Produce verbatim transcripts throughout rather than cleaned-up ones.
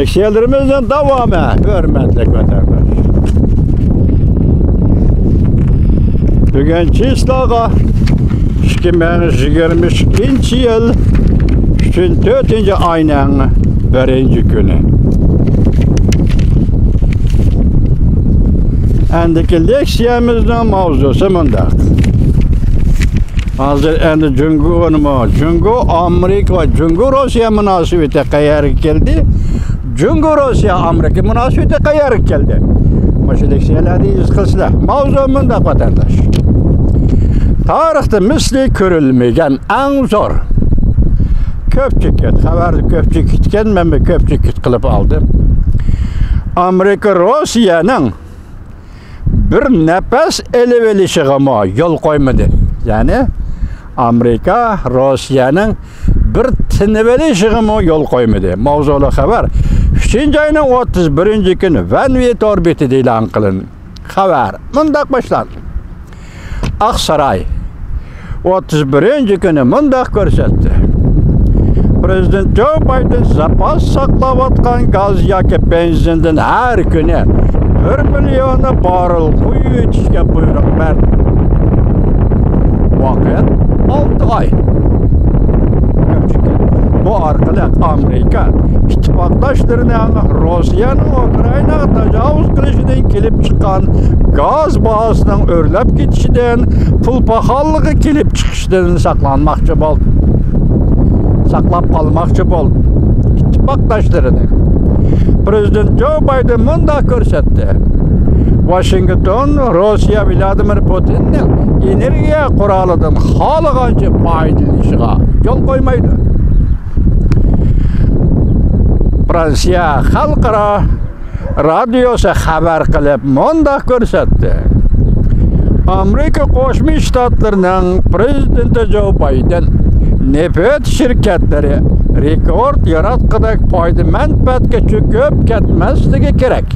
لېكسىيەلىرىمىزنىڭ داۋامى، ھۆرمەتلىك ۋەتەنداش. بۈگۈن چىسلاغا ئىككى مىڭ يىگىرمە ئىككىنچى يىل ئۈچىنچى، تۆتىنچى ئاينىڭ بىرىنچى كۈنى. ئەندىكى لېكسىيەمىزنىڭ ماۋزۇسى مۇنداق. ھازىر ئەمدى جۇڭگونىمۇ، جۇڭگو ئامېرىكا ۋە جۇڭگو روسىيە مۇناسىۋىتى قەيەرگە كەلدى؟ جۇڭگو روسىيە ئامېرىكا مۇناسىۋىتى قەيەرگە كەلدى؟ مۇشۇ لېكسىيەلەردە ھېس قىلسىلەر. ماۋزۇ مۇنداق، ۋەتەنداش. تارىختا مىسلى كۆرۈلمىگەن ئەڭ زور، كۆپچىكىت، خەۋەردە كۆپچىكىت ئىكەن، مەنمۇ كۆپچىكىت قىلىپ ئالدىم. ئامېرىكا روسىيەنىڭ بىر نەپەس ئېلىۋېلىشىغىمۇ يول قويمىدى. يەنى ئامېرىكا روسىيەنىڭ بىر تىنىۋېلىشىغىمۇ يول قويمىدى. ماۋزۇلۇق خەۋەر ئۈچىنچى ئاينىڭ ئوتتۇز بىرىنچى كۈنى ۋەنۋى تور بېتىدە ئېلان قىلىندى. خەۋەر مۇنداق باشلاندى. ئاقساراي ئوتتۇز بىرىنچى كۈنى مۇنداق كۆرسەتتى. پرېزىدېنت جو بايدېن زاپاس ساقلاۋاتقان گاز ياكى بېنزىندىن ھەر كۈنى بىر مىليون باررېل قويۇۋېتىشكە بۇيرۇق بەردى. ۋاقىت ئالتە ئاي. بۇ ئارقىلىق ئامېرىكا ئىتتىپاقداشلىرىنىڭ روسىيەنىڭ ئۇكرائىناغا تاجاۋۇز قىلىشىدىن كېلىپ چىققان گاز باھاسىنىڭ ئۆرلەپ كېتىشىدىن، پۇل پاخاللىقى كېلىپ چىقىشىدىن ساقلانماقچى بولدى. ساقلاپ قالماقچى بولدى ئىتتىپاقداشلىرىنى. پرېزىدېنت جو بايدېن مۇنداق كۆرسەتتى. ۋاشىنگتون روسىيە ۋلادىمىر پۇتىننىڭ ئېنېرگىيە قورالىدىن خالىغانچە پايدىلىنىشىغا يول قويمايدۇ. فرانسىيە خەلقئارا رادىيوسى خەۋەر قىلىپ مۇنداق كۆرسەتتى. ئامېرىكا قوشما شتاتلىرىنىڭ پرېزىدېنتى جو بايدېن نېفىت شىركەتلىرى رېكورت ياراتقۇدەك پايدا مەنپەئەتكە چۆكۈپ كەتمەسلىكى كېرەك.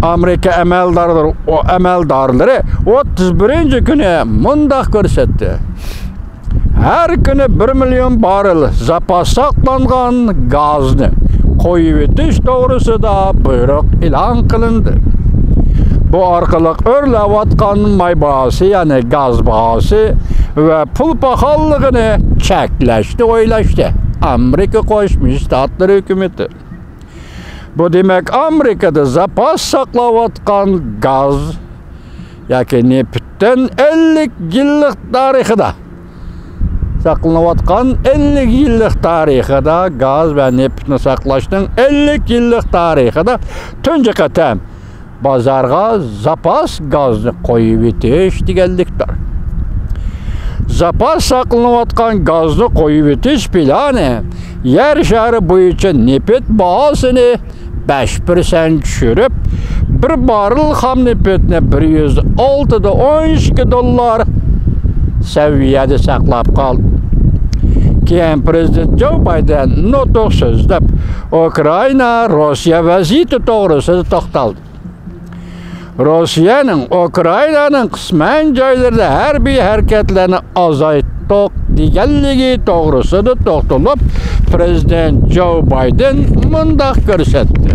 ئامېرىكا ئەمەلدارلىرى، ئەمەلدارلىرى ئوتتۇز بىرىنچى كۈنى مۇنداق كۆرسەتتى. ھەر كۈنى بىر مىليون باررېل زاپاس ساقلانغان گازنى قويۇۋېتىش توغرىسىدا بۇيرۇق ئېلان قىلىندى. بۇ ئارقىلىق ئۆرلەۋاتقان ماي باھاسى، يەنى گاز باھاسى ۋە پۇل پاخاللىقىنى چەكلەشنى ئويلاشتى ئامېرىكا قوشما شتاتلىرى ھۆكۈمىتى. بۇ دېمەك، ئامېرىكىدا زاپاس ساقلاۋاتقان گاز ياكى نېفىتتىن ئەللىك يىللىق تارىخىدا، ساقلىنىۋاتقان ئەللىك يىللىق تارىخىدا گاز ۋە نېفىتنى ساقلاشنىڭ ئەللىك يىللىق تارىخىدا تۇنجى قېتىم بازارغا زاپاس گازنى قويۇۋېتىش دېگەنلىكتۇر. زاپاس ساقلىنىۋاتقان گازنى قويۇۋېتىش پىلانى يەر شارى بويىچە نېفىت باھاسىنى بەش پىرسەنت چۈشۈرۈپ، بىر باررېل خام نېفىتنى بىر يۈز ئالتىدىن ئون ئىككى دوللار سەۋىيەدە ساقلاپ قالدى. كېيىن پرېزىدېنت جو بايدېن نۇتۇق سۆزلەپ، ئۇكرائىنا، روسىيە ۋەزىيىتى توغرىسىدا توختالدى. روسىيەنىڭ ئۇكرائىنانىڭ قىسمەن جايلىرىدا ھەربىي ھەرىكەتلەرنى ئازايتتۇق دېگەنلىكى توغرىسىدا توختىلىپ، پرېزىدېنت جو بايدېن مۇنداق كۆرسەتتى.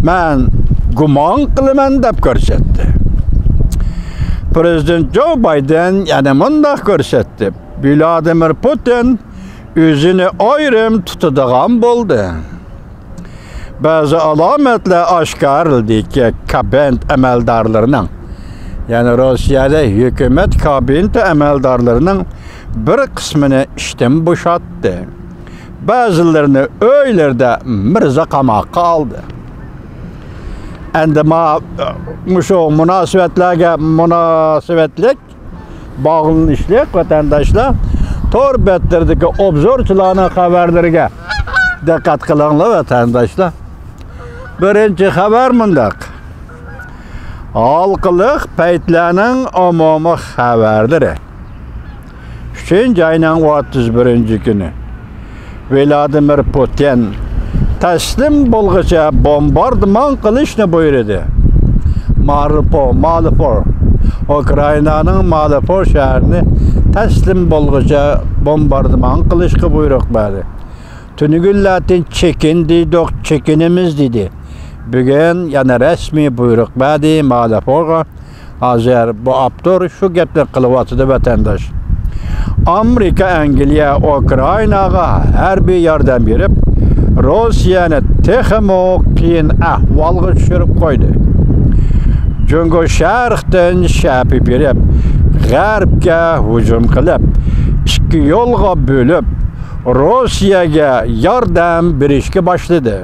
مەن گۇمان قىلىمەن دەپ كۆرسەتتى. پرېزىدېنت جو بايدېن يەنە مۇنداق كۆرسەتتى. ۋلادىمىر پۇتىن ئۆزىنى ئايرىم تۇتىدىغان بولدى. بەزى ئالامەتلەر ئاشكارىلىدىكى، كابىنېت ئەمەلدارلىرىنىڭ، يەنى روسىيەدە ھۆكۈمەت كابىنېتى ئەمەلدارلىرىنىڭ بىر قىسمىنى ئىشتىن بوشاتتى. بەزىلىرىنى ئۆيلىرىدە مىرزا قاماققا ئالدى. ئەمدى ما-، مۇشۇ مۇناسىۋەتلەرگە مۇناسىۋەتلىك باغلىنىشلىق ۋەتەنداشلار، تور بەتلىرىدىكى ئوبزورچىلارنىڭ خەۋەرلىرىگە دىققەت قىلىڭلار، ۋەتەنداشلار. بىرىنچى خەۋەر مۇنداق. ھالقىلىق پەيتلەرنىڭ ئومۇمىي خەۋەرلىرى. ئۈچىنچى ئاينىڭ ئوتتۇز بىرىنچى كۈنى. ۋلادىمىر پۇتىن تەسلىم بولغۇچە بومباردىمان قىلىشنى بۇيرۇدى. مارىپو-، مالىپور، ئۇكرائىنانىڭ مالىپور شەھىرىنى تەسلىم بولغۇچە بومباردىمان قىلىشقا بۇيرۇق بەردى. تۈنۈگۈنلەردىن چېكىن دېدۇق، چېكىنىمىز دېدى. بۈگۈن يەنە رەسمىي بۇيرۇق بەردى، مالىف بولغان. ھازىر بۇ ئاپتور شۇ گەپنى قىلىۋاتىدۇ، ۋەتەنداش. ئامېرىكا، ئەنگلىيە ئۇكرائىناغا ھەربىي ياردەم بېرىپ، روسىيەنى تېخىمۇ قىيىن ئەھۋالغا چۈشۈرۈپ قويدى. جۇڭگو شەرقتىن شەپە بېرىپ، غەربكە ھۇجۇم قىلىپ، ئىككى يولغا بۆلۈپ، روسىيەگە ياردەم بېرىشكە باشلىدى.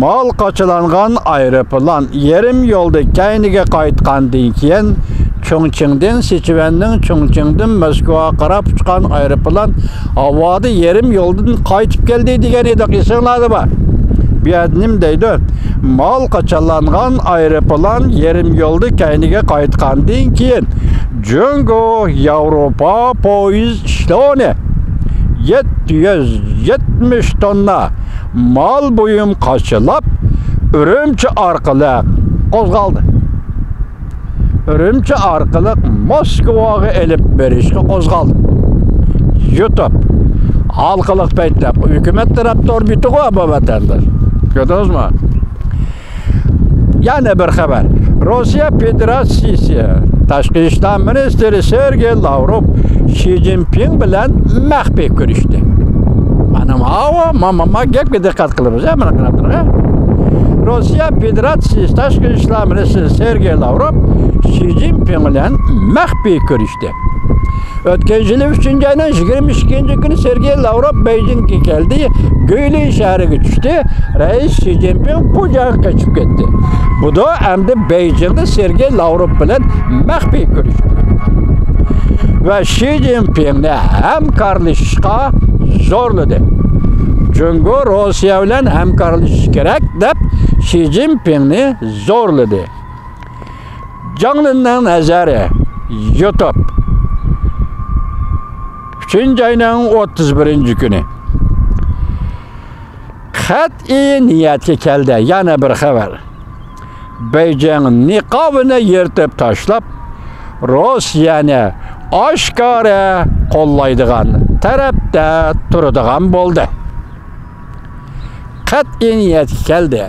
مال قاچىلانغان ئايروپىلان يېرىم يولدا كەينىگە قايتقاندىن كېيىن، چۇڭچىڭدىن سىچۈەننىڭ، چۇڭچىڭدىن موسكۋاغا قاراپ ئۇچقان ئايروپىلان ھاۋادا يېرىم يولدىن قايتىپ كەلدى دېگەن ئىدۇق، ئېسىڭلاردا بار. بۇ يەردە نېمە دەيدۇ؟ مال قاچىلانغان ئايروپىلان يېرىم يولدا كەينىگە قايتقاندىن كېيىن، جۇڭگو ياۋروپا پويىز ئېشېلونى يەتتە يۈز يەتمىش توننا مال بۇيۇم قاچىلاپ، ئۈرۈمچى ئارقىلىق قوزغالدى. ئۈرۈمچى ئارقىلىق موسكۋاغا ئېلىپ بېرىشقا قوزغالدى. يۇتۇپ، ھالقىلىق پەيتلەپ، ھۆكۈمەت تەرەپ تور بىتىغۇ بۇ، ۋەتەنداش. كۆردىڭىزمۇ؟ يەنە بىر خەۋەر. روسىيە فېدېراتسىيىسى تاشقى ئىشلار مىنىستىرى سېرگېي لاۋروف شى جىنپىڭ بىلەن مەخپىي كۆرۈشتى. مانا ماۋۇ، ما، ما، ما گەپكە دىققەت قىلىمىز، ھە، مانا قاراپ تۇرۇڭ، ھە. روسىيە فېدېراتسىيىسى تاشقى ئىشلار مىنىستىرى سېرگېي لاۋروف شى جىنپىڭ بىلەن مەخپىي كۆرۈشتى. ئۆتكەن يىلى ئۈچىنچى ئاينىڭ يىگىرمە ئىككىنچى كۈنى سېرگېي لاۋروف بېيجىڭغا كەلدى، گۇيلىن شەھىرىگە چۈشتى. رەئىس شى جىنپىڭ پۇجيەنگە قېچىپ كەتتى. بۇدا ئەمدى بېيجىڭدا سېرگېي لاۋروف بىلەن مەخپىي كۆرۈشتى ۋە شى جىنپىڭنى ھەمكارلىشىشقا زورلىدى. جۇڭگو روسىيە بىلەن ھەمكارلىشىش كېرەك دەپ شى جىنپىڭنى زورلىدى. جاڭلىننىڭ نەزەرى، يۇتۇپ. ئۈچىنچى ئاينىڭ ئوتتۇز بىرىنچى كۈنى. قەتئىي نىيەتكە كەلدى. يەنە بىر خەۋەر. بېيجىڭ نىقابىنى يىرتىپ تاشلاپ، روسىيەنى ئاشكارا قوللايدىغان تەرەپتە تۇرىدىغان بولدى. قەتئىي نىيەتكە كەلدى.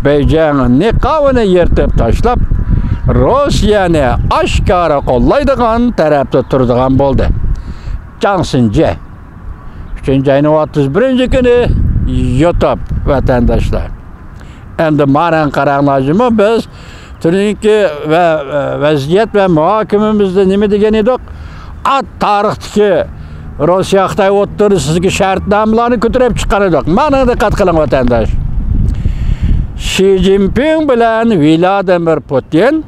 بېيجىڭ نىقابىنى يىرتىپ تاشلاپ، روسىيەنى ئاشكارا قوللايدىغان تەرەپتە تۇرىدىغان بولدى. جاڭ سىنجى. ئۈچىنچى ئاينىڭ ئوتتۇز بىرىنچى كۈنى يۇتۇپ، ۋەتەنداشلار. ئەمدى مانا قاراڭلار جۇمۇ، بىز تۈنۈگۈنكى ۋە، ۋەزىيەت ۋە مۇھاكىمىمىزدە نېمە دېگەن ئىدۇق؟ ئات تارىختىكى روسىيە خىتاي ئوتتۇرىسىدىكى شەرتنامىلارنى كۆتۈرۈپ چىققان ئىدۇق. مانا دىققەت قىلىڭ، ۋەتەنداش. شى جىنپىڭ بىلەن ۋلادىمىر پۇتىن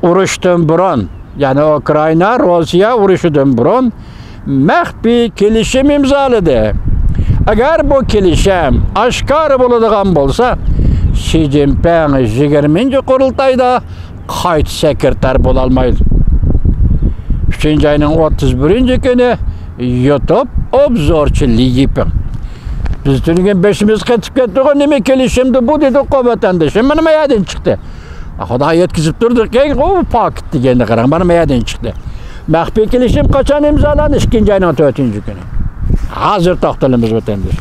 ئۇرۇشتىن بۇرۇن، يەنى ئۇكرائىنا روسىيە ئۇرۇشىدىن بۇرۇن مەخپىي كېلىشىم ئىمزالىدى. ئەگەر بۇ كېلىشىم ئاشكارا بولىدىغان بولسا، شى جىنپىڭ يىگىرمىنچى قۇرۇلتايدا قايتا سېكرېتار بولالمايدۇ. ئۈچىنچى ئاينىڭ ئوتتۇز بىرىنچى كۈنى يۇتۇپ، ئوبزورچى لى يىپىڭ. بىز تۈنۈگۈن بېشىمىز قېتىپ كەتتىغۇ، نېمە كېلىشىمدى بۇ دېدۇققۇ، ۋەتەندىشىم. مانا ما يەردىن چىقتى. خۇدا يەتكۈزۈپ تۇردى، كېيىن ئۇ پاكىت دېگەننى قاراڭ، مانا ما يەردىن چىقتى. مەخپىي كېلىشىم قاچان ئىمزالاندى؟ ئىككىنچى ئاينىڭ تۆتىنچى كۈنى. ھازىر توختىلىمىز، ۋەتەنداش.